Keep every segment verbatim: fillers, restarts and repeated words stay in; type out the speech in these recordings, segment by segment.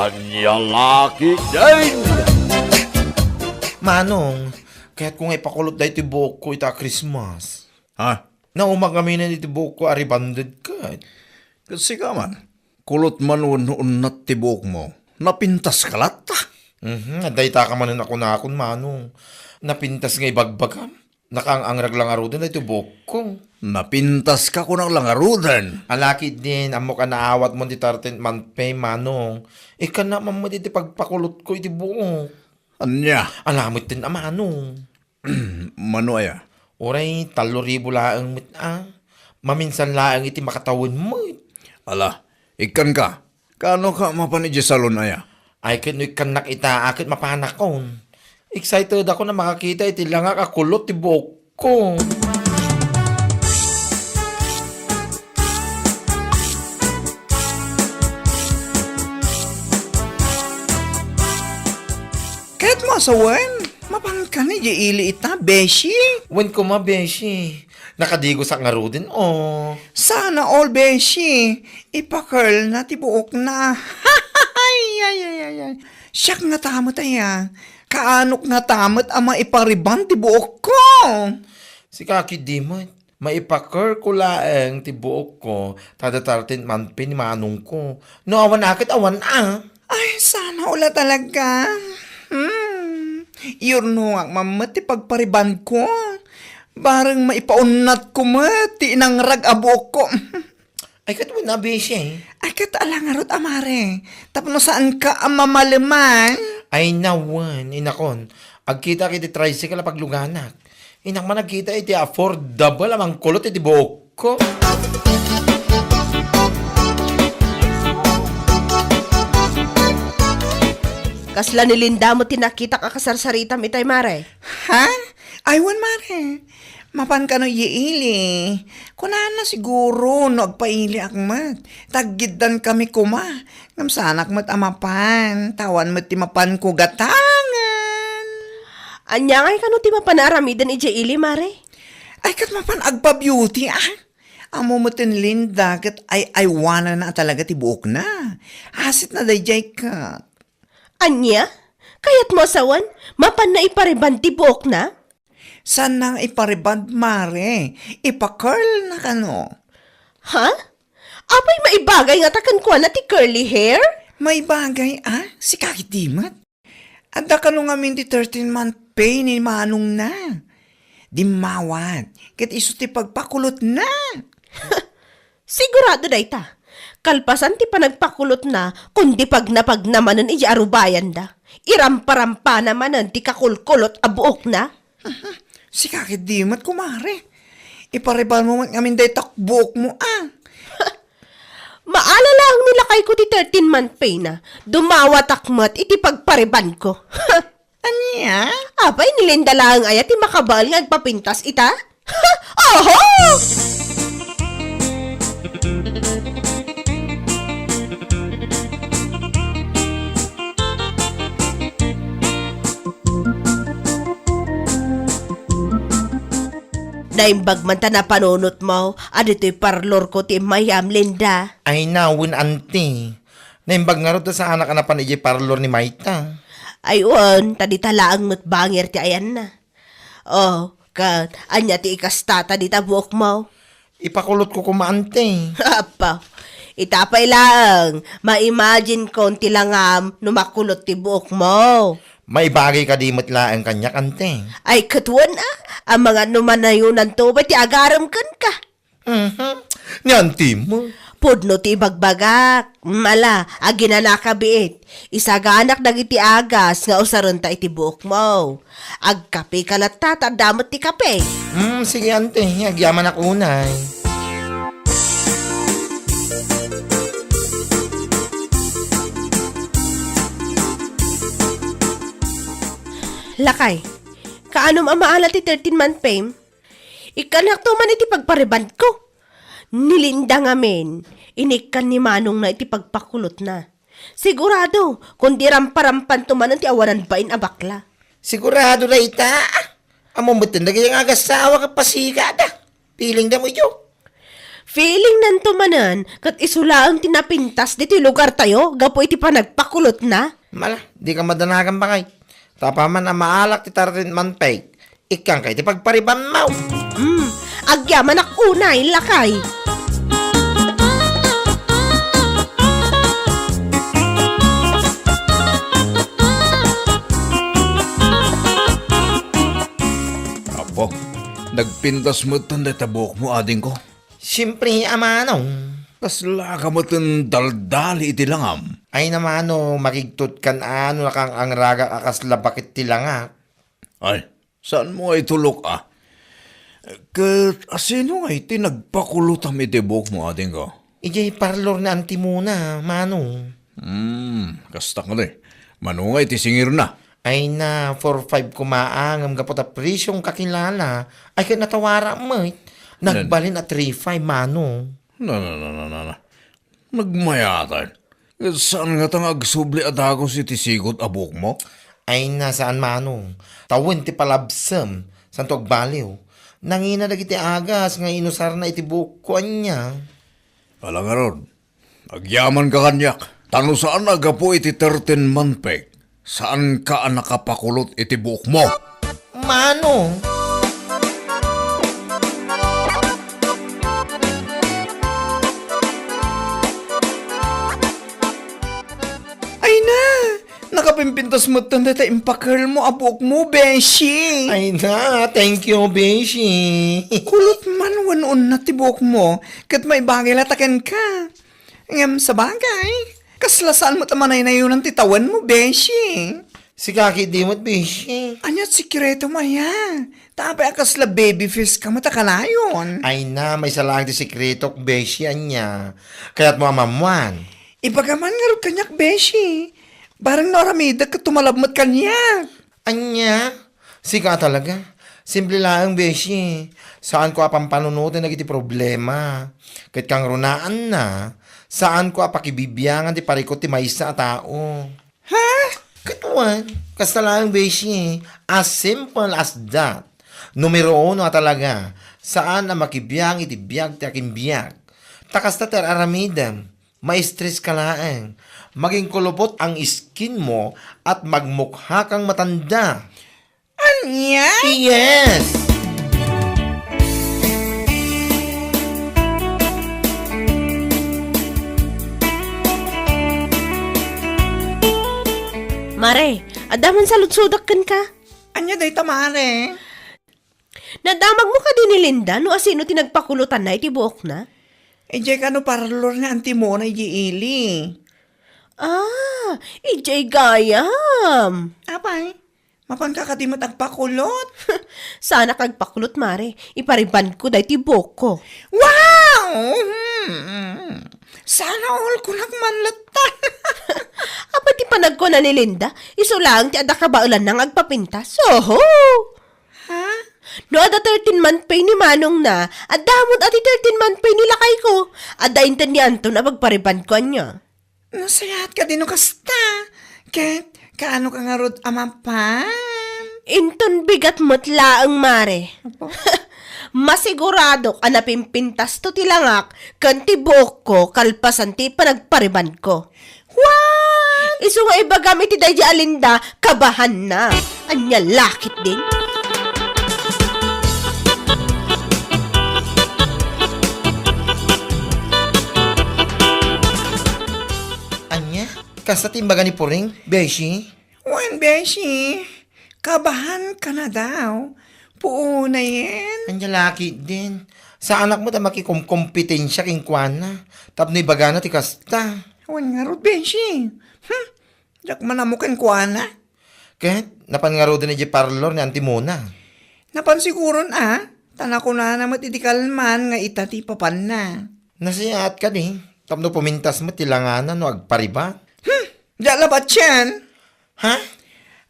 Ania la ketdin? Manong, kayatko nga ipakulot daytoy buokko ita a Christmas. Ha? Naumak ngamin iti buokko a rebonded ket. Ket sika man, kulot man wenno unnat ti buokmo, napintaska latta. Mhm, dayta ka manen a kunakon, Manong. Napintas nga ibagbagam. Nakaang-angrag la ngaruden daytoy buokko. Napintaska kunak la ngaruden. Ala ketdin, ammok a naawatmon ti thirteenth month pay, Manong. Ikkannak man met iti pagpakulotko iti buok. Ania? Ala metten a, Manong. Mano aya? Uray tallo ribu laeng met a. Maminsan laeng iti makatawen met. Ala, ikkanka. Kaano ka mapan idiay salon aya? Ay, ket no ikkannak ita, a ket mapanakon. Excited ako a makakita iti langak a kulot ti buokko. Ket mo asawen, mapanka idiay ili ita, beshi? Wen koma, beshi. Nakadigosak ngaruden, o. Sana all, beshi. Ipa-curl na ti buokna. Ay, ay, ay, ay, ay. Siak ngata met aya. Kaanok ngata met a maipa-rebond ti buokko? Sika ketdi met. Maipa-curl ko laeng ti buokko, ta thirteenth month pay ni manongko. No awan a ket awan a. Ay, sana all talaga. Hmm. Iyurnongak man met ti pagpa-rebondko. Bareng maipaunnatko met ti inangrag a buokko. Ay, ket wen a, beshi. Ay, ket ala ngarud a, mare. Tapno saanka a mamaleman. Ay, nawen, inakon. Agkitak iti tricycle a pagluganak. Innak man agkita iti affordable a mangkulot iti buokko. Kasla ni Linda met ti nakitak a kasarsaritam itay, mare. Ha? Ay, wen, mare. Mapan kano idiay ili. Kunana siguro no agpailiak met. Taggiddan kami koma. Ngem saanak met a mapan. Tawan met ti mapanko gatangen. Ania ngay kano ti mapan a aramiden idiay ili, mare? Ay, ket mapan agpa-beauty, ah. Ammo met ni Linda ket ay-aywanana a talaga ti buokna. Asitna daydiay ket. Ania? Kayatmo a sawen, mapanna ipa-rebond ti buokna? Saanna nga ipa-rebond, mare. Ipa-curl na kano. Ha? Apay maibagay ngata kenkuana ti curly hair? Maibagay, a? Sika ketdi met. Adda kano ngamin ti thirteen month pay ni manongna. Dimmawat, ket isu ti pagpakulotna. Sigurado dayta. Kalpasan ti panagpakulotna, kundi pagnapagna manen idiay arubayanda. Iramparampana manen ti kakulkulot a buokna. Sika ketdi met, kumare. Ipa-rebond mo met ngamin dayta buokmo, a. Maalalaang ni lakayko ti thirteen month pay na. Dumawatak met iti pagpa-rebondko. Ania? Apay, ni Linda laeng aya ti makabael nga agpapintas ita? Oho! Naimbag man ta napanunotmo a ditoy parlorko ti immayam, Linda. Ay, nawen, anti. Naimbag ngarud ta saanak a napan idiay parlor ni mayta. Ay, wen, ta dita laeng met bangir ti ayanna. Oh, ket ania ti ikastata dita buokmo? Ipakulotko koma, anti. Apo, ita pay laeng, ma-imagine kon ti langam no makulot ti buokmo. Maibagay kadi met laeng kaniak, anti? Ay, ket wen a, amangan no manayonanto pay ti agarem kenka. Mhm. Ni anti mo. Pudno ti ibagbagak. Mala, aginanaka biit. Isaganak dagiti agas nga usarenta iti buokmo. Agkapeka latta ta adda met ti kape. Hmm, sige, anti. Agyamanak unay. Lakay, kaanom a maala ti thirteen month pay? Ikkannakto man iti pagpa-rebondko. Ni Linda ngamin, inikkan ni manongna iti pagpakulotna. Sigurado, kundi ramparampanto manen ti awanan bain a bakla. Sigurado dayta. Ammom metten dagiti nga agassawa ket pasigada. Pilingda met. Feeling nanto manen, ket isu laeng ti napintas ditoy lugartayo gapu iti panagpakulotna. Mala, di ka madanagan, bakay. Tapaman a maalak ti tartin man pek, ikkan kay ti pagparibanmo. Hmm, agyamanak unay, lakay. Apo, nagpintas metten dayta buokmo, adingko. Siempre, a manong. Kasla ka metten daldali iti langam. Ay na, mano, makigtutkan a no nakangragak a kasla baket ti langak. Ay, saan mo nga itulok, a? Ket asino nga iti nagpakulotam iti buokmo, adingko? Idiay parlor ni Auntie Mona, mano. Hmm, kasta kadi. Mano nga iti singirna? Ay na, four five koma, ngem gapu ta presyong kakilala, ay ket natawara met. Nan- Nagbalin a three five, mano. Na, na, na, na, na, na. Nagmayatan. Saan ngata nga agsubli a dagus iti sigud a buokmo? Ay na, saan, mano. Tawen ti palabsem, santo agbaliw. Nangina dagiti agas nga inusarna iti buokko, ania. Ala ngarud, agyamanka kaniak, ta no saan a gapu iti thirteen month peg, saanka a nakapakulot iti buokmo. Mano? Ay na! Nakapimpintas metten dayta impakelmo a buokmo, beshi! Ay na, thank you, beshi! Kulot man wenno unat ti buokmo, ket maibagay la ta kenka. Ngem sabagay, kasla saan met a manaynayonan ti tawenmo, beshi. Sika ketdi met, beshi. Ania ti sekretom aya? Ta apay a kasla baby face ka met a kanayon? Ay na, maysa laeng ti sekretok, beshi, ania. Kayatmo a maammuan? Ibagam man ngarud kaniak, beshi. Bareng no aramidek ket tumalab met kaniak. Ania? Sika talaga. Simple laeng, beshi. Saanko a pampanunoten dagiti problema. Ket kangrunaanna, saanko a pakibibiangan ti parikut ti maysa a tao. Ha? Ket wen, kasta laeng, beshi. As simple as that. Numero uno a talaga, saan a makibiang iti biag ti akinbiag. Ta kasta ti ar-aramidem. Ma-stress ka laeng. Maging kulupot ang skin mo at magmukha kang matanda. Ania? Yes! Mare, adda man saludsodak kenka. Ania dayta, mare? Nadamagmo kadi ni Linda no asino ti nagpakulotanna iti buokna? Idiay kano parlor nga Auntie Mona idiay ili. Ah, idiay gayam. Apay, mapanka kadi met agpakulot? Saanak agpakulot, mare. Iparibanko daytoy buokko. Wow! Hmm. Sana all kunak man latta. Apay ti panagkuna ni Linda, isu laeng ti adda kabaelanna nga agpapintas. Oho! Ha? No adda thirteen month pay ni manongna, adda met a ti thirteen month pay ni lakayko. Adda inted ni Anton a pagparibanko, ania. Nasayaat kadi no kasta. Ket, kaano ka ngarud a mapan? Inton bigat met laeng, mare. Apo? Masiguradok a napimpintasto ti langak ken ti buokko kalpasan ti panagparibanko. What? Isu nga ibagam iti daydi a Linda, kabahanna. Ania la ketdin? Ania? Kasta ti imbaga ni Puring, beshi? Wen, beshi. Kabahanka na daw. Puonayen. Ania la ketdin. Saanak met a makikomkompetensia kenkuana. Tapno ibagana ti kasta. Wen ngarud, beshi. Hmm. Diak man ammo kenkuana. Ket, napan ngaruden idiay parlor ni Auntie Mona? Napan siguron a. Ta nakunana met iti kalman nga ita ti ipapanna. Nasayaat kadi. Tapno pumintas met ti langana no agpariban. Hmm. Diak labat sian. Ha?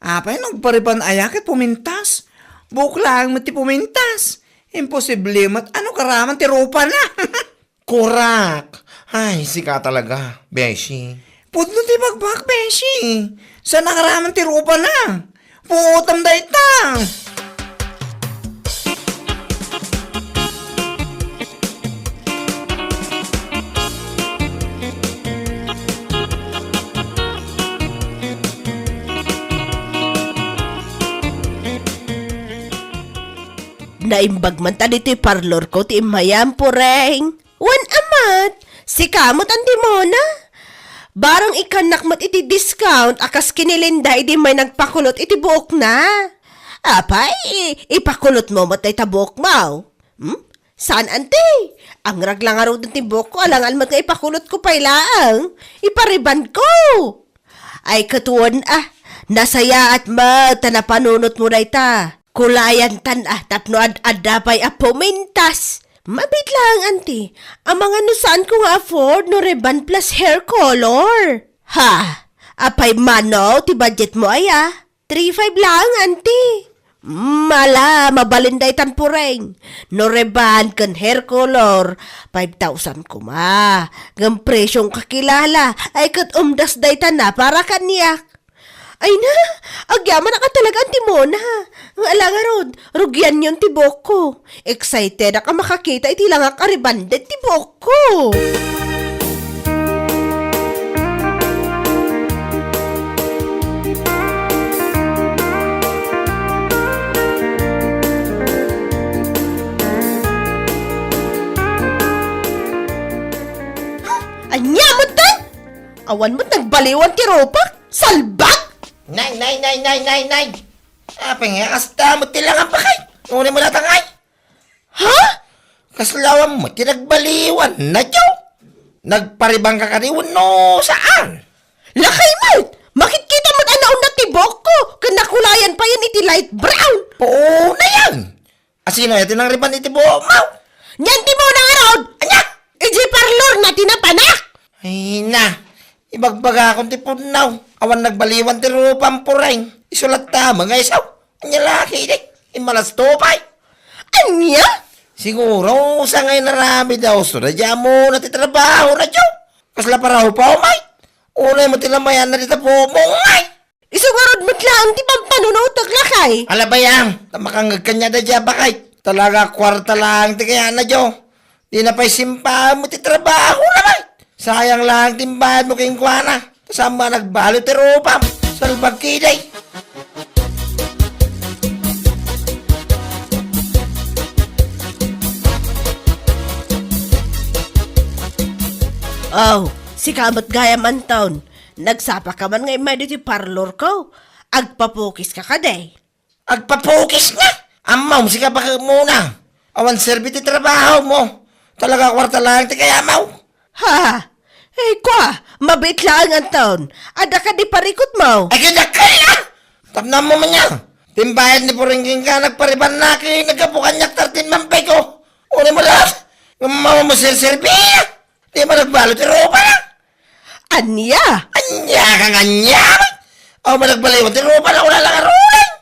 Apay, nagpariban aya ket pumintas? Buok laeng met ti pumintas. Imposible met a nakaraman ti rupana. Kurak! Ay, sika talaga, beshi. Pudno ti bagbag, beshi. Saan nakaraman ti rupana? Puotam dayta. Naimbag man ta ditoy parlorko ti immayam, Pureng. Wen a met, sika met, Auntie Mona. Barang ikkannak met iti discount a kas kinilinda idi may nagpakulot iti buokna. Apay, ipakulotmo met dayta buokmo? Hmm? Saan, Auntie? Angrag la ngaruden ti buokko, alangan met nga ipakulotko pay laeng. Iparibanko. Ay, ket wen a, nasayaat met ta napanunotmo dayta. Kulayantan a tapno ad-adda pay a pumintas. Mabiit laeng, Auntie. Amangan no saanko nga afford no ribbon plus hair color. Ha? Apay mano ti budgetmo aya? Three five laeng, Auntie. Mala, mabalin daytan, Pureng. No ribbon ken hair color, five thousand koma. Ngem presyong kakilala, ay ket umdas daytan a para kaniak. Ay na, agyamanak a talaga, Auntie Mona. Nga ala ngarud, rugianyon ti buokko. Excitedak a makakita iti langak a rebonded ti buokko. Ania met dayta? Awan met nagbaliwan ti rupak? Salbag! Nay, nay, nay, nay, nay, nay! Apay nga kasta met ti langam, bakay? Ngunit mo latangay? Ha? Kasla awan met ti nagbaliwan, Nadyo? Nagparibanka kadi wenno saan? Lakay met! Makitkita met a naunat ti buokko, ken nakulayan payen iti light brown. Puonayan! Asino aya ti nangriban iti buokmo? Ni Auntie Mona ngarud! Ania? Idiay parlorna ti napanak! Ay na, ibagbagakon ti pudno. Awan nagbaliwan ti rupam, Pureng. Isu latta met nga isu. Ania la ketdi? Immalasto pay. Ania? Siguro, sa nga inaramid a usto daydiay a Mona ti trabahona, Nadyo. Kasla parahupaw met. Unay met ti namayanna dita buokmo, ngay. Isu ngarud met laeng ti pampanunotek, lakay. Ala, bay-am, ta makangngeg kaniada daydiay a bakay. Talaga, kuarta laeng ti kayatna, Nadyo. Dina pay simpaen met ti trabahona, bay. Sayang laeng ti imbayadmo kenkuana. Ta saan met a nagbalut ti rupam. Salbag ketdi. Oh, sika met gayam, Anton. Nagsapaka man nga immay ditoy parlorko. Agpapukiska kadi? Agpapukis nga? Ammom, sika baket Mona. Awan serbi ti trabahomo. Talaga, kuarta laeng ti kayatmo. Ha? Ay, kua, mabiit laeng, Anton. Adda kadi parikutmo? Ay, kidakkel, ah! Tapno ammom ania? Ti imbayad ni Pureng kenka, nagparibanna ket naggapu kaniak thirteen month pay ko. Unay mo laeng. Ngem awan mo serserbi, ah! Di man nagbalut ti rupana. Ania? Ania kang ania? Awan man nagbaliwan ti rupana, wala lang aruling.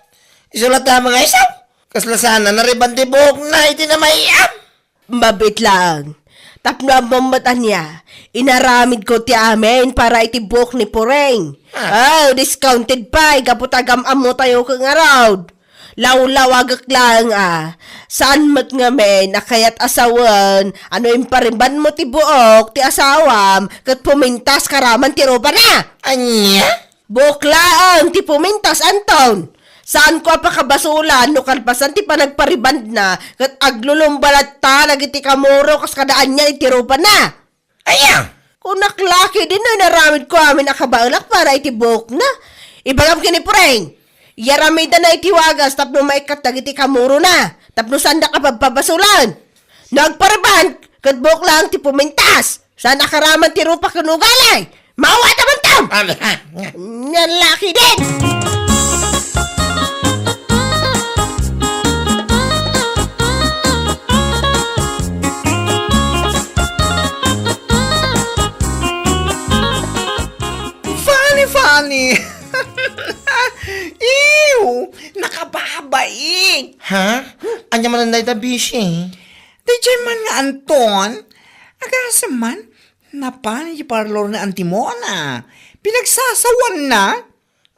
Isu latta met nga isu. Kasla saan a nariban ti buokna iti namayam. Mabiit laeng. Tapno ammom met ania, inaramidko ti amin para iti buok ni Pureng. Ah. Oh, discounted pay, gapu ta agam-ammotayo ket ngarud. Lawlawagek laeng a, saan met ngamin a kayat a sawen a no imparibanmo ti buok ti asawam ket pumintas karaman ti rupana. Ania? Buok laeng ti pumintas, Anton. Saanko a pakabasolan no kalpasan ti panagparibandna ket aglulumba latta dagiti kamuro kas kada ania iti rupana. Aya? Kunak la ketdin no inaramidko amin a kabaelak para iti buokna. Ibagam ken ni Pureng, iyaramidanna iti wagas tapno maikkat dagiti kamurona, tapno saandak a pabpabasolan. No agpariban, ket buok laeng ti pumintas. Saan a karaman ti rupa ken ugali. Mawat a bantam! Ania? Ania la ketdin! Funny, funny. Ew, nakababain. Ha? Ania man dayta, Bishi? Daydiay man nga Anton, agasem man, napan iti parlor ni Auntie Mona. Pinagsasawanna.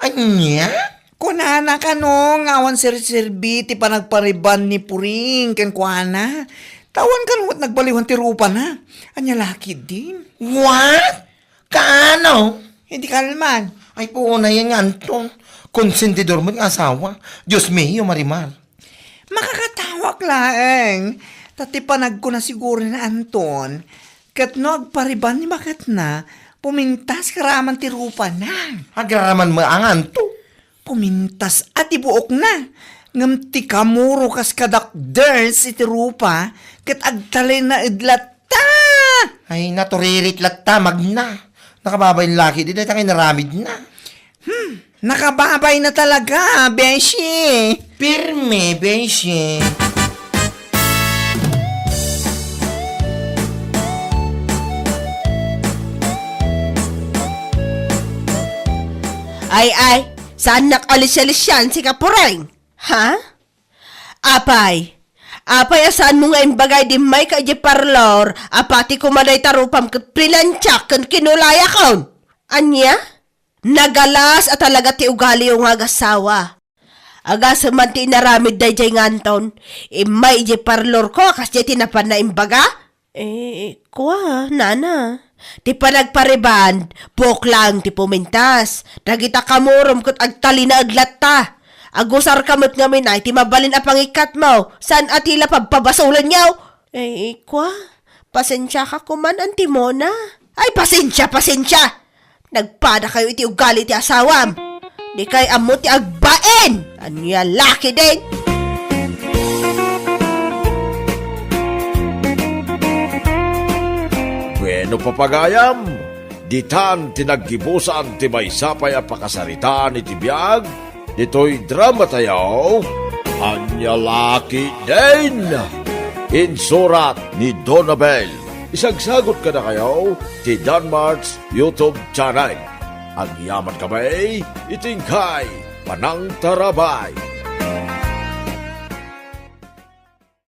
Ania? Kunana kano nga awan serserbi ti panagpariban ni Puring kenkuana. Ta awan kano met nagbaliwan ti rupana. Ania la ketdin? What? Kaano? Idi kalman. Ay, puonayan nga Anton. Konsentidor met nga asawa. Dios mio, Marimar. Makakatawa Kuak laeng, ta ti panagkuna siguro ni Anton, ket no agpariban ni baketna, pumintas karaman ti rupana. Agraraman met nganto? Pumintas a ti buokna, ngem ti kamuro kas kadakders iti rupa, ket agtalinaed latta. Ay, naturirit latta, magna. Nakababain laki, di dayta nga inaramidna. Hmm, nakababayna talaga, beshi. Pirme, beshi. Ay, ay, saannak alisialisian, sika Pureng? Ha? Apay, apay a saanmo nga imbagay idi immayka idiay parlor a pati koma dayta rupam ket pinantiak ken kinulayakon? Ania? Nagalas a talaga ti ugaliyo nga agasawa. Agasem man ti inaramid daydiay nga Anton, immay idiay parlorko a kasdiay ti napanna imbaga? Eh, kua, nana. Ti panagpariban, buok laeng ti pumintas. Dagita kamurom ket agtalinaed latta. Agusarka met ngamin a iti mabalin a pangikkatmo, saan a ti la pabpabasolenyo. Eh, kua, pasensiaka koman, Anti Mona. Ay, pasensia, pasensia! Nagpadakayo iti ugali ti asawam. Dikay ammo ti agbain. Ania laki din? Bueno, papagayam, ditan ti naggibusan ti maysa pay a pakasaritaan iti biag ditoy dramatayo, Ania Laki Din! Insurat ni Donabel. Isagsagot kadakayo ti Danmart's YouTube channel. Agyaman kami iti inkay panangtarabay.